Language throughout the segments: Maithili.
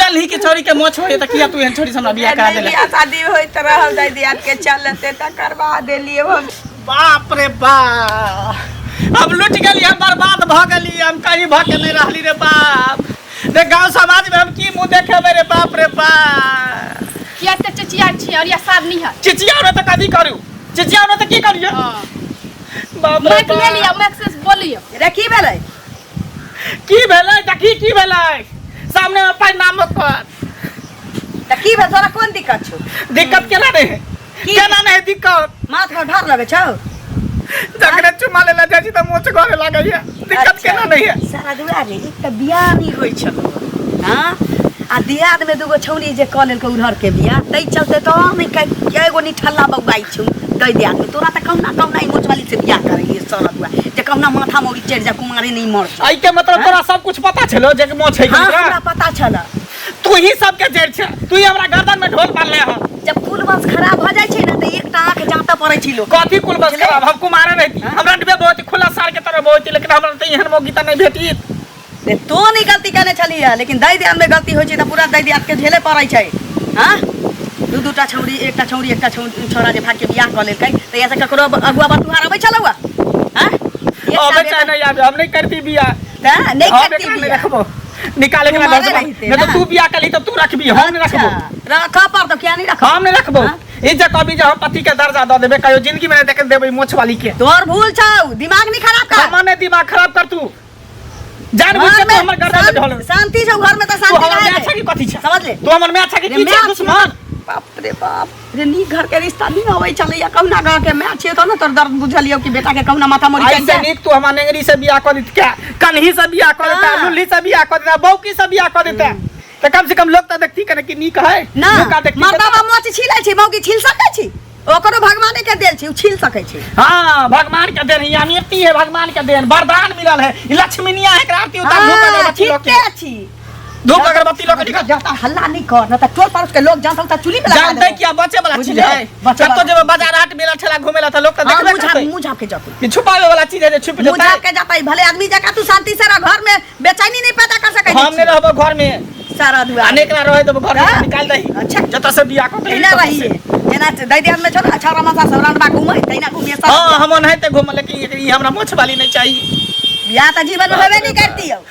जानली कि छौरी के मोछ होय त किया तू एहन छौरी से हमरा बियाह करा नहि देले बियाह शादी होइत रहल दाइ दियाद के चलते तऽ करबा देलियै हम। बाप रे बाप, हम लुटि गेली, हम बर्बाद भऽ गेली, हम कहीं भऽ के नहीं रहली रे बाप रे। गांव समाज में हम की मुंह देखेबै रे बाप रे बाप। किया तऽ चिचिया छी और या साब नहीं है। चिचिया तऽ कथी करू, चिचिया तऽ की करियो? हाँ। बाप रे माइक ले बाप। लिया, माइक से बोलियो। रे की भेलै? की भेलै? देखी की भेलै सामने में परिणाम ओकर। तऽ की भेल? तोरा कोन दिक्कत छौ? दिक्कत केना नहीं है? की? केना नहीं है दिक्कत? माथ पर भार लगै छौ? जकरे चुमा लेला जाइ छी तऽ मोच घरे लागैया। दिक्कत अच्छा। केना नहीं है? सारा दुआरे एक तऽ बियाह नहि होइ छलो। हाँ, आ दियाद में दूगो छौड़ी जे कऽ लेलकै उधर के बियाह, ताहि चलते तऽ और नहि कए गो निठल्ला बौआइ छौ दै दियाद में। तोरा तऽ कहुना कहुना ई मोचवाली से बियाह करैये सारा दुआरे, जे कहुना माथा मौरी चढ़ि जा, कुमारे नहि मर जा। एहि के मतलब तोरा सब कुछ पता छलो जे मोच है? हाँ, हमरा पता छल। तू ही सबके जड़ छै, तू ही हमरा गर्दन में ढोल बांधले हन। जब कुल वंश खराब भऽ जाइ छै ने तऽ एकटा आँख जाँतऽ पड़ै छै लोक। कथी कुल वंश खराब? हम कुमारे रहती, हमरा डिबे बहुत खुला सार के तरह बहुत, लेकिन हमरा तऽ एहन मौगी तऽ नहि भेटित। रे तो नहीं गलती केने छलियै, लेकिन दै दियाद में गलती होइ छै तऽ पूरा दै दियाद के झेले पड़ै छै। हाँ, दू दूटा छौड़ी, एकटा छौड़ी एकटा छौड़ा जे भाग के बियाह कऽ लेलकै, तऽ एहिसँ ककरो अगुआ बतुहार अबै छलौ? हाँ, अबै चाहे नहि आबे, हम नहि करती बियाह। तऽ नहि हम करती एकरा नहि बियाह। रखबो, निकाल एकरा घर से कुमारे बाहर। रहिते नहि तऽ ना। तू बियाह कली तऽ तू रखबी, हम नहि रखबो। अच्छा, रखऽ पड़तौ, किया नहि रखबो? हम नहि रखबो। हाँ? ई जे कभी जे हम पति के दर्जा दऽ देबै, कहियो जिंदगी में नहि देख देबै मोछ वाली के। तोहर भूल छौ, दिमाग नहीं खराब कर। हमर नहि दिमाग खराब कर, तू जान बुझ के घर तू में हमर गर्दन में ढोल। शांति छौ घर में तऽ तू शांति हमर रहे माय दे। छै कि कथी छै? समझ ले। तू हमर माय छै कि रे की छै माय दुश्मन? बाप रे बाप रे, नीक घर के रिश्ता नहीं अबै छलैया, कहुना गाँव के माय छियै तऽ ने तोर दर्द बुझलियौ कि बेटा के कहुना माथा मोड़ी ऐसे चढ़ि जाय। नीक तू हमर नेंगरी से बियाह कऽ दित, क्या कन्ही से बियाह कऽ देता, हाँ। लुल्ही से बियाह कऽ देता, बौकी से बियाह कऽ देता, तऽ कम से कम लोग तऽ देखती कने कि नीक है। ना लोग का देखती? मर्दाबा मोच छिलै छै, मौगी छिल सकै छी? ओकरो भगवाने के देल छै, उ छिल सकै छै। हाँ, भगवान के देन या नीति है, भगवान के देन वरदान मिलल है। ई लक्ष्मीनिया है, एकरा आरती उतार, धूप हाँ, अगरबत्ती लऽ के। ठीके छी। धूप अगरबत्ती लऽ के निकल। जाता हल्ला नहीं कर, न त टोल पड़ोस के लोग जानतौ त चुली पे लगा जानते देबौ। किया, बचे वाला चीज बुझले? है। बचे कतौ वाला। जेबै बाजार हाट मेला ठेला घूमे ला तऽ लोग तऽ हाँ, देखबे मुँह झाप करतै। मुँह झाप के जतै। कि छुपावे वाला चीज है जे छुप मुँह जेतै? झाप के जतै, भले आदमी जकाँ तू शांति से रह घर में, बेचैनी नहीं पैदा कर सकै। हम नहीं रहबो घर में सारा दुआ आ एकरा रहे देबो घर में? हाँ? निकाल दही। अच्छा। जतऽ से बियाह कऽ के तहिना ततऽ से। रहिए जेना दै दियाद में छौ छौड़ा मसा सब रंडबा घूमै तहिना घूमिए सब। हाँ, हम ओनाहिते घूमल, लेकिन ई हमरा मोछ वाली नहीं चाहिए। बियाह तऽ जीवन में होबे नहीं करती हो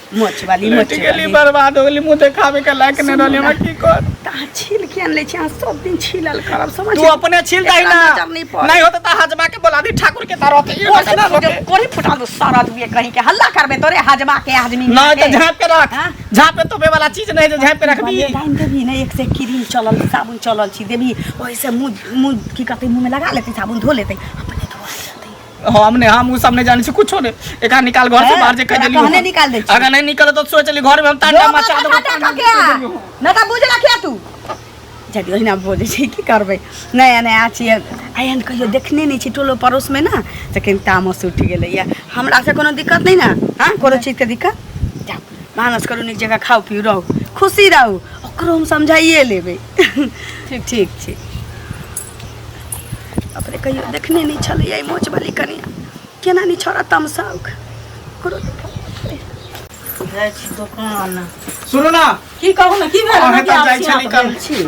मोछ वाली मोछ लुटि गेली, वाली। बर्बाद हो गेली, मुंह देखावे के लायक नहीं रहली। हमरा की कर? तहाँ छील के आन लै छी अहाँ, सब दिन छीलल करब, समझ? तू अपने छील दही एकरा ना। नजर नहीं पड़े। नहीं होता तो हजमा के बोला दी, ठाकुर के तार होते ये ना रोके। कोरी फुटा दो सारा दुए कहीं के, हल्ला करबे तोरे हजमा के आदमी। नहीं तो झाँप के रख। हाँ? झाँप के तोपे वाला चीज नहीं जो झाँप के रख दी। टाइम देबी ने, एक से क्रीम चलल, साबुन चलल छी, देबी ओहिसे मुंह मुंह की कहते मुंह में लगा लेते, साबुन धो लेते, अपने धोआ जेतै। हम नहीं, हम उ सब नहीं जाने छी कुछो नहीं। एकरा निकाल घर से हैं? बाहर जे कह तोरा देली। कहने निकाल दै छी। अगर नहीं निकल तो सोच ली घर में हम तांडा जो मचा माथा देबो। खाटा कऽ के आ, न तऽ बुझ रखिया तू। जदि ओहिना बोलै छै की करबै, नया नया छियै, एहन कहियो देखने नहि छी टोलो पड़ोसमे ने, तऽ कनि तामस उठि गेलैए। हमरा से कोनो दिक्कत नहि ने? हँ, कोनो चीजके दिक्कत? जाउ भानस करू, नीक जकाँ खाउ पीउ, रहू, खुशी रहू। ओकरो हम समझाइए लेबै। ठीक ठीक छै। अपने कहियो देखने नहि छलैए ई मोचवाली कनिया केना नहि छौड़ा तमसाउ ओकरो देखऽ जाइ छी दोकान। सुनू ना। की कहू ने, की भेल? अहें की तऽ जाइ आब छली कल। छी?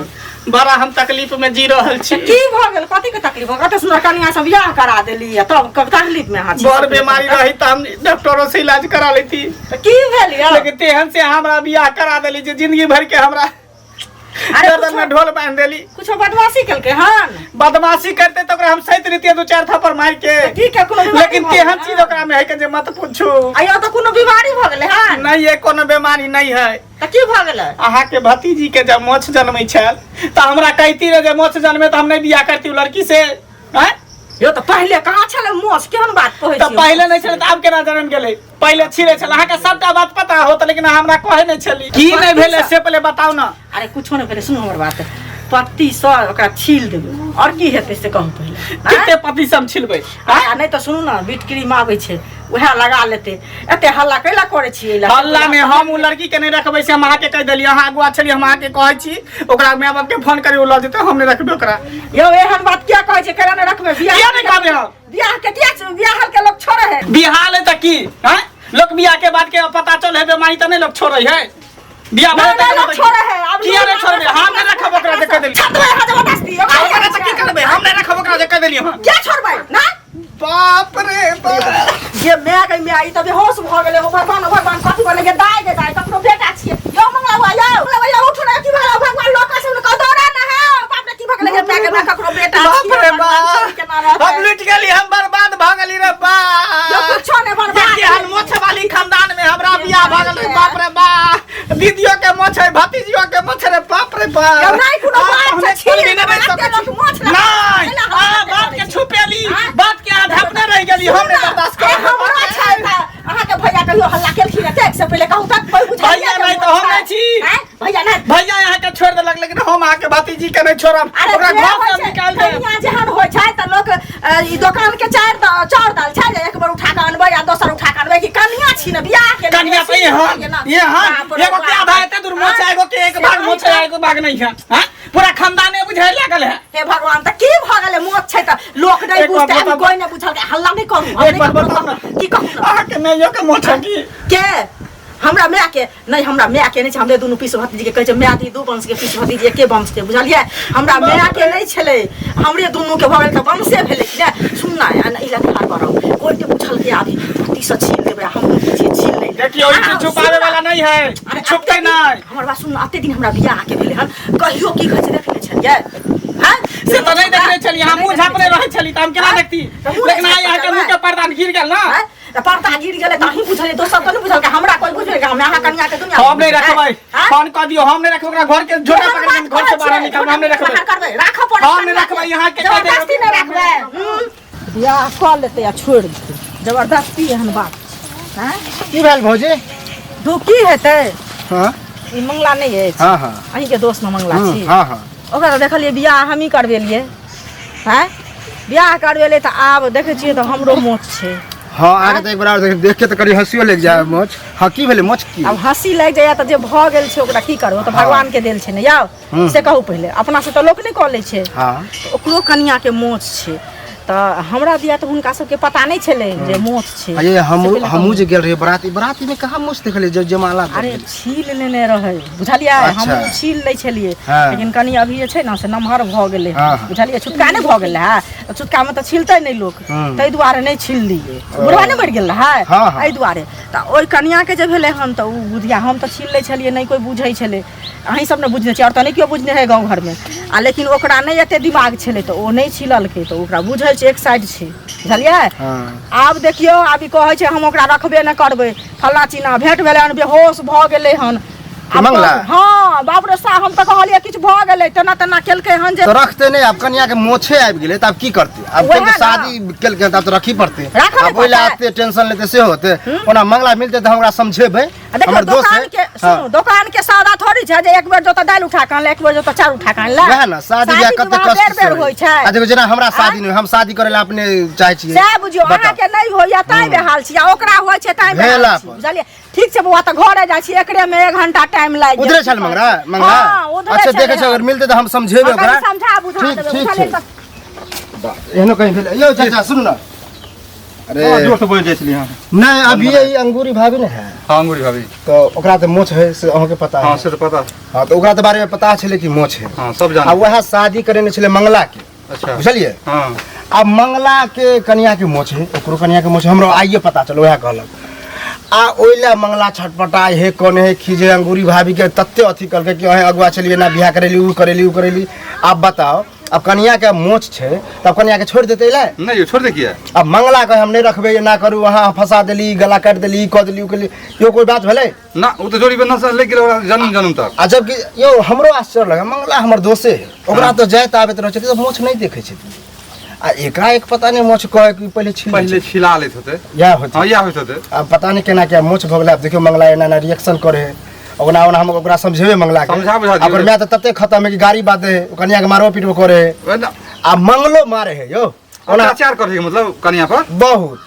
बड़ा हम तकलीफ में जी रहल छी। की भऽ गेल? कथी के तकलीफ? कते सुन्दर कनिया सब बियाह करा देली आ तब तकलीफ में अहाँ छी? बड़ बीमारी रही तऽ हम डॉक्टरों से इलाज करा लेती। तऽ की भेल यौ? लेकिन तेहन से हमरा बियाह करा देली जे जिंदगी भर के हमरा अरे गर्दन में ढोल बांध देली। कुछो बदमाशी केलकै हन? बदमाशी करते तो ओकरा हम सहित लेतियै दू चार थप्पड़ मार के। की के कोनो बीमारी लेकिन भऽ तेहन गेलै? चीज ओकरा में है के जे मत पूछू। आइयो तऽ कोनो बीमारी भऽ गेलै हन? नहीं, ये कोनो बीमारी नहीं है। तऽ की भऽ गेलै? अहाँ के भतीजी के जब मोछ जन्मै छल तऽ हमरा कहती रहे जे मोछ जन्मे तऽ हम नहीं बियाह करती उ लड़की से, आँय? यौ तऽ पहिले कहाँ छलै मोछ? केहन बात कहै तऽ छियै? पहिले नहीं छलै तऽ आब केना जन्म गेलै? पहिले छिले छल। अहाँके सबटा बात पता होत, लेकिन अहाँ हमरा कहै नहि छली। की नहि भेलै से पहिले बताउ ने। अरे कुछो नहि भेलै, सुनू हमर बात, पत्ती सँ ओकरा छील देबै, आओर की हेतै से कहू पहिले। आँय? कते पत्ती से हम छिलबै? आ नहि तऽ सुनू ने, बिट क्रीम आबै छै, उएह लगा लेतै। एते हल्ला कैला करै छियै? एहि लए हल्ला ने, हम उ लड़की के नहीं रखबै से हम अहाँके कहि देलियै। अहाँ अगुआ छलियै, हम अहाँके कहै छी, ओकरा माय बाप के फोन करी, ओ लऽ जेतै, हम नहि रखबै ओकरा। यौ, एहन बात किया कहै छियै? कैला नहि रखबै बियाह? किया नहि कहबै हम? बियाह के किया, बियाह के लोग छोड़े है? बियाह ले तऽ की? आँय, लोक बियाह के बाद के पता चल है बीमारी तऽ नहि लोक छोड़ै है। बियाह नहीं, भऽ नहीं, जेतै नहीं, छोड़े है, आब किया नहीं छोड़बे हम नहीं रखब ओकरा जे कह देली छतबै अहाँ जबरदस्ती ओकरा ओकरा से की करबै हम नहीं रखब ओकरा जे कह देली हम क्या छोड़बै ना बाप रे बाप ये my गई my ई तऽ बेहोश भऽ गेलै ओ भगवान ओ भगवान कथी बने गे दाय गे दाय ककरो बेटा छियै यौ मंगला हुआ यौ मंगला हुआ यौ उठू ने की भऽ गेलै भगवान लोक सब कह दौड़ा ना है बाप रे की भऽ गेलै गे my गे my ककरो बेटा बाप छियै रे भगवान बाप छोड़ि केना रहतै हम लुटि गेली हम बर्बाद भऽ गेली रे यौ बाप कुछो नहि बर्बाद एहन मोछ वाली खानदान में हमरा बियाह भऽ गेल रे बाप रे बाप दीदियो के मोछ है भतीजियो के मोछ रे बाप रे बाप यौ नहि कोनो आब बात तऽ हम छै, एक पल भी छीन नहि रहि लेबै, सकै एते छी। लोक मोछ लगा नहि एना हम आ कते बात करै के छी? छुपेली आँ? बात के आधा अपने रहि गेली हम नहि बर्दाश्त अरे करब हमरो छै तऽ अहाँके भैया कहियो हल्ला केलखिन एतेक से पहिले कहू तक कोइ बुझाइए भैया जे नहि तऽ मोछ हम नहि छै। छी। आँय? भैया नहि भैया यहाँ के छोड़ देलक लेकिन हम अहाँ के भतीजी के नहीं छोड़ब अरे ओकरा जे घर होइ से छै, निकाल देब कनिया जेहन होइ छै तऽ लोक ई दोकान के चारि चाउर दाल छै जे एक बेर उठा कऽ अनबै आ दोसर उठा कऽ अनबै कि कनिया छी ने बियाह के कनिया तो यहाँ यहाँ एगो के आधा एते दूर मोछ है एगो के एक भाग मोछ है एगो भाग नहीं है हाँ? पूरा खानदाने बुझाए लागल है हे भगवान तऽ की भऽ गेलै मोछ छै तऽ लोक नहि एक बार बुझतै अभी बताउ। कोइ नहि बुझलकै हल्ला नहि करू हम एक नहि बार ककरो बताउ ना। कहब। की कहू ने? अहाँ के नैयो के मोछ है की के हमरा माय के नहि हमरा माय के नहि छै हमरे दुनू पीस भतीजी के कहै छै माय दी दू वंश के पीस भतीजी एके वंश के बुझलियै हमरा माय के नहि छलै हमरे दुनू के भऽ गेल तऽ वंशे भेलै कि ने सुन ना ई लफड़ा करब कोइ के पूछलकै अभी पति से छीन लेबै हम की छियै छीन लै देखियो ई चीज छुपावे वाला नहीं है ई छुपते नहीं हमर बात सुन अते दिन हमरा बियाह के भेलै हन कहियो की कहै छै देखने छलियै हैं से तो नहीं देखने छली हम मुंह झापने रहै छली तऽ हम केना देखती तऽ मुँह लेकिन नहि आइ अहाँके मुंह के पर्दा गिर गेल ना हैं? तऽ पर्दा गिर गेलै तऽ अहीं बुझलियै दोसर तऽ नहि बुझलकै हमरा कोइ बुझलकै हम अहाँ कनिया के दुनिया हम नहीं रखबै हैं? फोन कऽ दियौ हम नहीं रखबै ओकरा घर के झोटा एहन पकड़ के बात घर से कहै बाहर छियै, निकालब हम नहीं रखबै बाहर करबै राखऽ पड़त हम नहि रखबै, यहाँ के कह देबै। जबरदस्ती नहि रखबै बियाह कऽ लेतै आ छोड़ि देतै जबरदस्ती एहन बात छै हैं की भेल भौजी दू की हेतै हाँ ई मंगला नहि अछि हाँ हाँ अहीँके दोस्त ने मंगला छी हाँ हाँ ओकरा तऽ देखलियै बियाह हमही करबेलियै हैं बियाह करबेलियै तऽ आब देखै छियै तऽ हमरो मोच छै हाँ आगे तऽ एक बार और देख देख के तऽ करी हंसियो लागि जाए मोच हाँ की भेलै मोच की आब हँसी लागि जाइए तऽ जे भऽ गेल छै ओकरा की करबै ओ तऽ भगवानके देल छै ने यौ से कहू पहिले अपना से तऽ लोक नहि कऽ लै छै हाँ तऽ ओकरो कनियाके मोच छै तऽ हमरा दिया तऽ हुनका सबके पता नहि छलै जे मोच छै ये हम से पहिले हमहूँ कहू। जे गेल रहियै बराती बराती में कहाँ मोच देखलियै जे जयमाला दऽ अरे गेल। छील लेने रहै बुझलियै अच्छा। हमहूँ छील लै छलियै हाँ। लेकिन कनि अभी जे छै ने से नमहर भऽ गेलै हाँ, हाँ। बुझलियै छुटका नहि भऽ गेल रहै तऽ छुटकामे तऽ छिलतै नहि लोक हम्म। ताहि दुआरे नहि छिललियै बुढ़वा नहि मरि गेल रहै हाँ, हाँ। एहि दुआरे तऽ ओहि कनियाके जे भेलै हन तऽ ओ बुधिया हम तऽ छील लै छलियै नहि कोइ बुझै छलै अहीं सब ने बुझने छियै आओर तऽ नहि केओ बुझने है गाँव घरमे आ लेकिन ओकरा नहि एते दिमाग छलै तऽ ओ नहि छिललकै तऽ ओकरा बुझल छै एक साइड छै बुझलियै हाँ आब देखियौ आब ई कहै छै हम ओकरा रखबे नहि करबै फल्लाँ चिन्ना भेंट भेलै हन बेहोश भऽ गेलै हन आब मंगला? हँ बाप रे सा हम तऽ कहलियै किछु भऽ गेलै तेना तेना केलकै हन जे तऽ रखते नहि आब कनिया के मोछे आबि गेलै तऽ आब की करतै आब वएह केलकै ने। शादी केलकै तऽ आब तऽ रखी पड़तै राखऽ ने आब ओहि लए पड़तै। एते टेंशन लेतै से होतै ओना मंगला मिलतै तऽ हमरा समझेबै आ देखियौ हमर दोस्त दोकान है के सुनू दोकान के सौदा थोड़ी छै जे एक बेर जो तऽ दालि उठा के अनले एक बेर जो तऽ चाउर उठा के अनले वएह ने शादी बियाह कते विवाह कष्ट बेर से बेर होइ होइ छै आ देखो जेना हमरा शादी नहि हम शादी करे ला अपने चाहे छियै सएह बुझियौ बताउ। अहाँके नहि होइया ताहि बेहाल छी आ ओकरा होइ छै ताहि बेहाल भेला छी पर। बुझलियै ठीक छै बौआ तऽ घरे जाइ छी एकरे मे एक घंटा टाइम लागि उधरे छल मंगरा मंगरा हँ, उधरे अच्छा छलै देखै छै हन। अगर मिलतै तऽ हम समझेबै हँ, ओकरा कनि समझा बुझा ठीक देबै ठीक बुझलियै छै तऽ एहनो कहीं भेल यौ चाचा सुनू ने अरे हाँ, जोर से बोल जाइ छलियै अहाँ नहीं अभी ये अंगूरी भाभी ने है हाँ अंगूरी भाभी तो ओकरा तऽ मोछ है से अहाँके पता हाँ है से तऽ पता हाँ तो ओकरा तऽ बारे में पता छलै कि मोछ है हाँ सब आ जाने वएह शादी करेने छलै मंगला के अच्छा बुझलियै हाँ आ मंगला के कनिया के मोछ है ओकरो कनिया के मोछ है, हमरो आइए पता चल वएह कहलक आ ओहि लए मंगला छटपटाइ हे कोने हे खीजे अंगूरी भाभी के तते अथी कहलकै कि अहें अगुआ छलियै ना बियाह करेली उ करेली उ करेली आब बताओ अब कनिया के मोछ छै तब कनिया के छोड़ि देतै लए नहीं यो छोड़ दे किया अब मंगला के हम नहीं रखबै एना करू अहाँ फंसा देली गला काटि देली कऽ देली उ केली यो कोई बात भेलै ना वो तो जोड़ी बंधन से ले गेल ओकरा जन्म जन्म तक आ जबकि यौ हमरो आश्चर्य लगे मंगला हमर दोसे है ओकरा तऽ जाइत आबैत रहै छै तऽ मोछ नहि देखै छै आ एकाएक पता नहि मोछ कहै कि पहिले छील लै पहिले छिला लैत होते छै। इएह होइत हाँ इएह होइत होते आब पता नहि केना किया मोछ भऽ गेलै आब देखियौ मंगला एना एना रिएक्शन करे है ओना ओना हम ओकरा समझेबै मंगला के समझा बुझा दियौ। ओकर माय तऽ तते खतम है कि गाड़ी बात है ओ कनिया के मारबो पीटबो करे है ओए ना, आ मंगलो मारे है यौ ओना अत्याचार करे के मतलब कनिया पर बहुत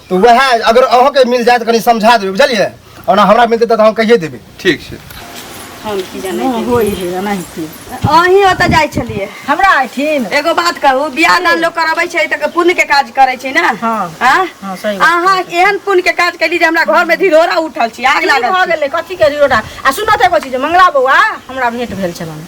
तऽ वएह अगर अहाँके मिल जाए तऽ कनि समझा देबै बुझलियै ओना हमरा मिलतै तऽ हम कहिए देबै ठीक छै हम की जानै हँ, होइ है एनाहिते। अहीं ओतऽ जाइ छलियै। हमरा एहिठिन एगो बात कहू, बियाह दान लोक करबै छै तऽ पुण्य के काज करै छै ने? हँ। आँ? हँ, सही बात। अहाँ एहन पुण्य के काज केली जे हमरा घर में धिरोरा उठल छी, आग की लागल भऽ छी। गेलै? कथी के रिरोडा? आ सुनऽ तऽ एगो चीज, मंगला बौआ हमरा भेंट भेल छलनि,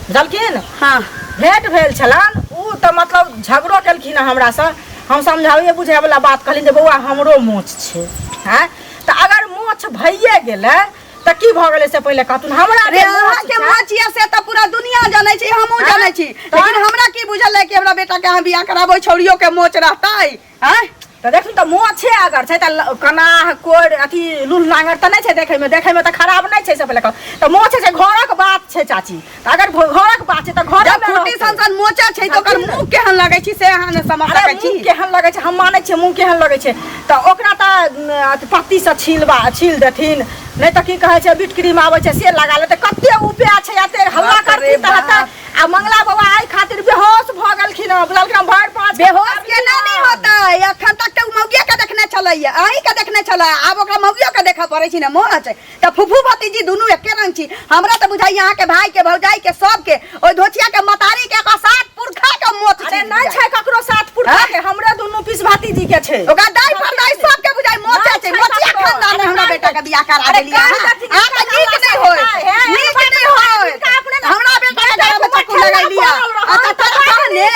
बुझलखिन? हाँ। भेंट भेल छलनि, ओ तऽ मतलब झगड़ो केलखिन हँ हमरासँ। हम समझाबैए बुझाबैवला बात कहलियनि जे बौआ हमरो मोछ छै। आँय, तऽ अगर मोछ भइए गेलै तऽ की भऽ गेलै से पहिले कहथुन हमरा। रे जे मोछ अहाँके छै, मोछ यऽ से तऽ पूरा दुनिया जानै छै, हमहूँ आँय? जानै छी, तऽ? लेकिन हमरा की बुझल है कि हमरा बेटा के अहाँ बियाह कराबो छौड़ियो के मोच रहतै? आँय? तऽ देखथुन तऽ मोछे अगर छै तऽ कनाह कोरि अथी लूल नांगर तऽ नहि छै देखैमे, देखैमे तऽ खराब नहि छै। से पहिले कह तऽ मोछ छै, घरक बात छै चाची, तऽ अगर घरक बात छै तऽ घरे जब मे खूटी रहतै। सन सन मोचा छै तऽ ओकर मुंह केहन लगै छै से अहाँ नहि समझ अरे सकै छी। मुँह केहन लगै छै हम मानै छियै, मुँह केहन लगै छै तऽ ओकरा तऽ अथी पत्तीसँ छीलबा छील देथिन, नहि तऽ की कहै छै बिटक्रीम आबै छै से लगा लेतै। कते उपाय छै, एते हल्ला बाप रे करथिन तऽ हेतै। बाप। आ मंगला बाबा एहि खातिर बेहोश भऽ गेलखिन हँ, बुझलखिन हँ, भरि पाँच बेहोश केना नहि होतै? अखन तक तऽ ओ मौगिया के देखने छलैया, अहीं के देखने छलै, आब ओकरा मौगियो के देखऽ पड़ै छै ने मोच। तऽ फूफू भतीजी दुनू एके रंग छी। हमरा तऽ बुझाइया अहाँके भाई के, भौजाई के, सबके, ओहि धोचिया के मतारी के, ओकर सात पुरखा के मोच अरे छै। नहि छै ककरो सात पुरखा के, हमरे दुनू पीस भतीजी के छै। ओकरा दाई परदाई सबके बुझाइ मोचे नहि छै। छै मोचिया ककरो। खानदान में हमरा अरे बेटा के बियाह करा अरे देलियै कहि अहाँ। देथिन, अहाँ तऽ हिनका नीक नहि अल्लाह होय, से हे, नीक हिनका नहि होय। हिनका अपने ने हमरा बेटा के गला में चक्कू ठेला लगैलियै। पड़ल रहल, अच्छा तोरा कहने,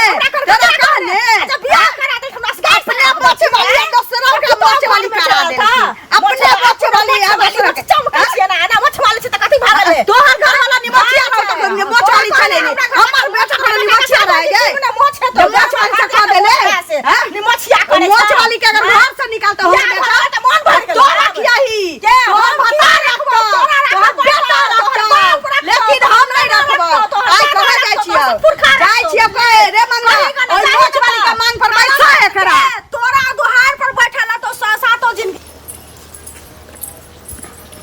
तोरा कहने अच्छा बियाह करा दे हमरा से। अपने मोचे वाली आ दोसरा के मोचे वाली करा देलखिन। अपने मोचे वाली आ दोसरा के चमकै छियै ना, एना मोछ वाली छै तऽ कथी भऽ गेलै? तोहर घर वाला निमोचिया छौ तऽ निमोच वाली छलै ने, हमर बेटा कोनो निमोचिया रहे गे? मोछ है जे मोछ वाली से कह देले हैं? निमोछिया करे मोछ वाली के अगर घर से निकालता हो बियाह बेटा भऽ गेल तऽ मोन भरि गेल। तोरा रखियाही, के? तोहर हम भतार किया रखतौ, रखबौ? तोरा तोहर रखबौ, बेटा तोहर रखतौ, बाप रखतौ, लेकिन हम नहि तोहर रखबौ। रखतौ, तोहर आइ दादा कहाँ जाइ रखतौ, छियौ? तोहर पुरखा जाइ रखतौ। छियौ कहे रे मंगला, कहीं कने ओहि जाइ मोछ छियौ वाली के तऽ। मांग पर बैसा एकरा। ए, तोरा दुहार पर बैठल है तो सातो जिनगी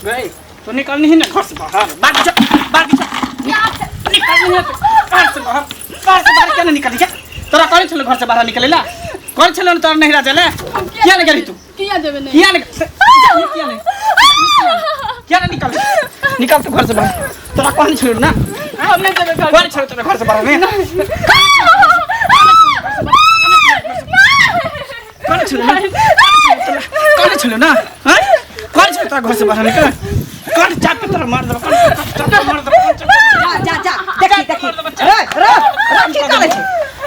गई तू निकलनी ही ना घर से बाहर, बाहर जा, बाहर जा, निकलनी है तू घर से बाहर, घर से बाहर केना निकली जा? तोरा कहने छलो घर से बाहर निकले ला, कहने छलो ने तोरा नहिरा चले, किया नहीं गेली तू? किया जेबै नहीं? किया नहीं जा, किया नहीं, किया नहीं निकल, निकल तू घर से बाहर, तोरा कहने छलो ना, हम नहीं जेबै घर। कहने छलो तोरा घर से बाहर नहीं, कहने छलो ना, कहने छलो ना, हैं? कहने छलो तोरा घर से बाहर निकल, कौन चाप पे तोरा मार देबो, कौन चाप पे मार देबो, कौन चाप पे? जा जा जा, देखी देखी, रे रे रे, की करै छै?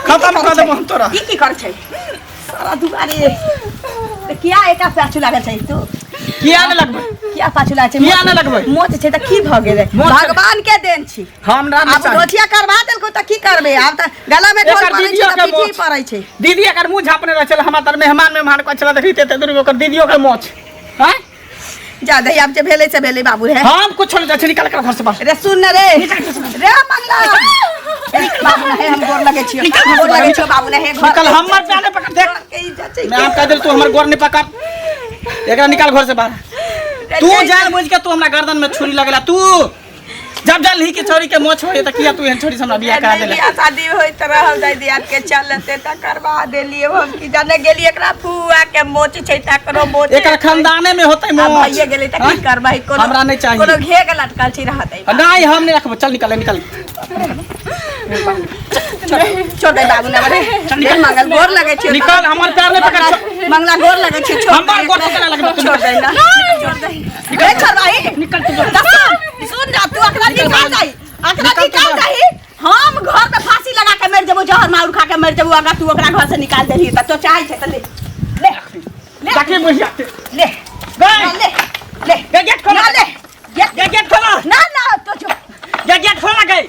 खत्म कर देबो हम तोरा। ई की करै छै सारा दुआरे? तऽ किया एका पाछू लागल छै तू? किया नहि लगबै? किया पाछू लागल छै? किया नहि लगबै? मोच छै तऽ की भऽ गेलै? मोच छै। भगवान के देन छी। हमरा नहि आब चाही। रोटिया करवा देलको तऽ की करबै? आब तऽ गला में ढोल एकर पड़ै छै दीदियो तऽ के पीठी मोच। पड़ै छै। दीदी एकर मुँह झापने रहै छलै, हमरा तर मेहमान मेहमान कहै छलै, देखी एते दूर ओकर दीदियो के मोच। हैं? जा दही, आब जे भेलै से भेलै बाबू रे। हम कुछ नहीं जाइ छी, निकल कर घर से बाहर। रे सुन ने रे, रे मंगला, ए, बाबू ने हम गोर लगै छियो, निकल घर से गोर लगै बाहर। छियो बाबू ने, घर निकल, हमर पैर नहीं पकड़, देख। घर के इज्जत छै। मैं आप कह दिल तू हमर गोर नहीं पकड़, एकरा निकाल घर से बाहर। तू जान बुझ के तू हमरा गर्दन में छुरी लगेला तू, जब जान ही के छोरी के मोछ होय त किया तू एहन छोरी से हमरा बियाह करा देले? बियाह शादी होइत रहल दाइ दियाद के चलते त करवा देलियै। हम की जाने गेलियै एकरा फुआ के मोच छै तकरो मोच। एकर खानदाने में होतै आब मोच। भइए गेलै त की हाँ? करबै? कोनो हमरा नहि चाही। कोनो घेग लटकल छै रहतै। नहीं हम नहीं रखबो, चल निकल निकल। छोड़ दे बाबू ने रे, रे मंगल गोर लगै छियौ। निकल, हमर पैर नहीं पकड़। मंगला गोर लगै छियौ, छोड़ हमर दे। गोर पकड़े लगबै तू। छोड़ दे ना, छोड़ दे रे, छोड़ भाई। निकल तू। दसन सुन जा, तू अकरा निकाल जाई, अकरा निकल तू निकाल बाहर। जाई, हम घर पे फांसी लगा के मर जेबो, जहर मार खा के मर जेबो। अगर तू ओकरा घर से निकाल देलही त तो चाहे छै त ले ले ले। ताकि बुझिया के। ले गई। ना, ले ले गे गेट खोला। ना ले गेट। गे गेट खोला। ना ना तो चुप। गे गेट खोला गई।